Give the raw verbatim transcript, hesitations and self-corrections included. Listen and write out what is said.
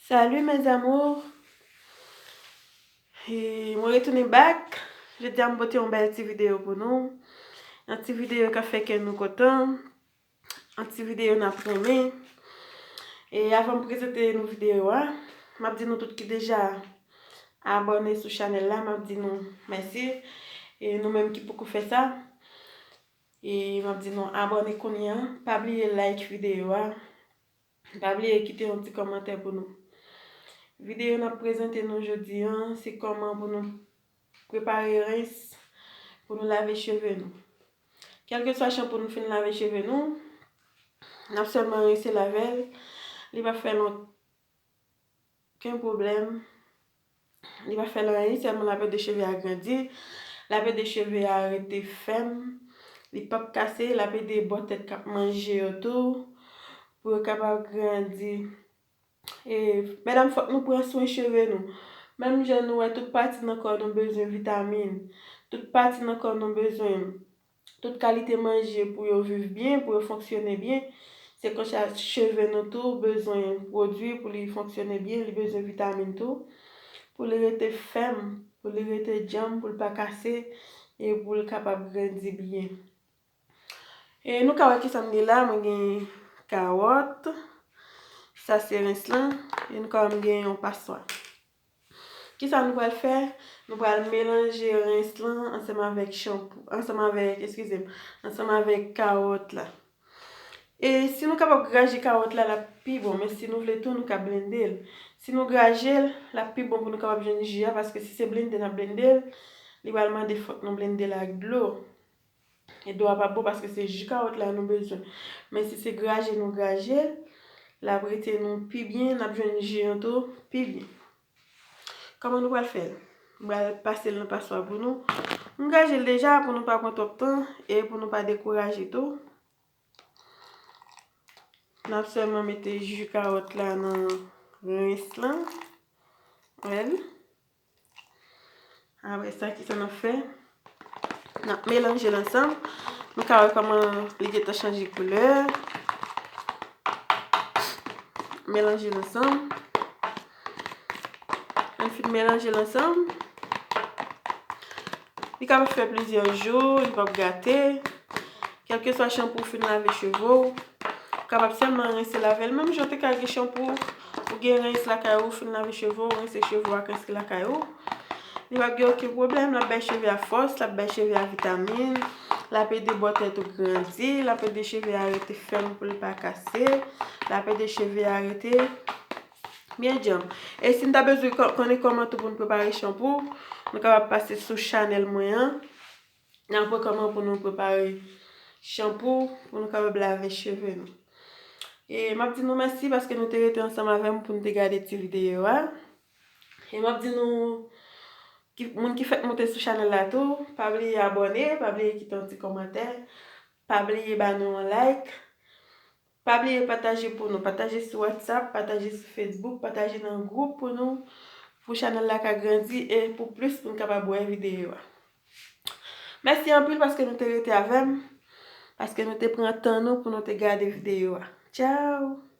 Salut mes amours. E mwen retounen back. Jodi a m pote yon bèl ti videyo pou nou. Yon ti videyo k ap fè kè nou kontan. Yon ti videyo n ap renmen. E avan m prezante nou videyo a, m ap di nou tout ki deja abòne sou chanèl la, m ap di nou mèsi. E nou menm ki poko fè sa, e m ap di nou abòne kounye a. Pa bliye like videyo a. Pa bliye kite yon ti kòmantè pou nou. Videyo n ap prezante nou jodi a, se kòman pou nou prepare rens pou nou lave cheve nou. Kèlkeswa chanpou nou fin lave cheve nou, n ap sèlman rense l avè l. Li p ap fè nou okenn pwoblèm. Li pa fè l anyen, sèlman l ap ede cheve a grandi, l ap ede cheve a rete fèm, li p ap kase, l ap ede bò tèt k ap manje yo tou, pou yo kapab grandi. E medam, fòk nou pran swen cheve nou. Menm jan nou wè tout pati nan kò nou bezwen vitamin, tout pati nan kò nou bezwen tout kalite manje pou yo viv byen, pou yo fonksyone byen. Se konsa cheve nou tou bezwen pwodui pou li fonksyone byen, li bezwen vitamin tou, pou li rete fèm, pou li rete djanm, pou li pa kase, e pou li kapab grandi byen. E nou ka wè kisa m gen la, mwen gen kawòt, sa se rens lan, e nou ka wè m gen yon paswa. Kisa nou pral fè? Nou pral melanje rens lan ansanm avèk chanpou, ansanm avèk, eskize m, ansanm avèk kawòt la. E si nou kapab graje kawòt la, l ap pi bon, men si nou vle tou, nou ka blende l. Si nou graje l, l ap pi bon pou nou kapab jwenn ji a, paske si se blende n ap blende l, li pral mande fòk nou blende l ak dlo. E dlo a p ap bon paske se ji kawòt la nou bezwen. Men si se graje nou graje l, l ap rete nou pi byen, n ap jwenn ji an tou pi byen. Kòman nou pral fè l? M pral pase l nan paswa pou nou. M graje l deja pou nou pa pran twòp tan e pou nou pa dekouraje tou. N ap sèlman mete ji kawòt la nan rens lan. Wè l. Apre sa, kisa n ap fè? N ap melanje l ansanm. Nou ka wè kòman li gentan chanje koulè. Melanje l ansanm. Lè n fin melanje l ansanm, li kapab fè plizyè jou, li p ap gate. Kèlkeswa chanpou ou fin lave cheve w, ou kapab sèlman rense l avè l. Menm jan w te ka gen chanpou, ou gen rens lakay ou, ou fin lave cheve w, ou rense cheve w ak rens ki lakay ou. Li p ap gen okenn pwoblèm, l ap bay cheve a fòs, l ap bay cheve a vitamin, l ap ede bò tèt ou grandi, l ap ede cheve a rete fèm pou l pa kase, l ap ede cheve a rete byen djanm. E si n ta bezwen ko-, konnen kòman tou pou n prepare chanpou, nou kapab pase sou chanèl mwen an. N ap wè kòman pou nou prepare chanpou pou nou kapab lave cheve nou. E m ap di nou mèsi paske nou te rete ansanm avè m pou nou te gade ti videyo a. E m ap di nou, ki, moun ki fèk moute sou chanèl la tou, pa bliye abòne, pa bliye kite yon ti kòmantè, pa bliye ba nou yon like. Pa bliye pataje pou nou. Pataje sou WhatsApp, pataje sou Facebook, pataje nan gwoup pou nou, pou chanèl la ka grandi e pou plis moun kapab wè videyo a. Mèsi anpil paske nou te rete avè m, paske nou te pran tan nou pou nou te gade videyo a. Tchao!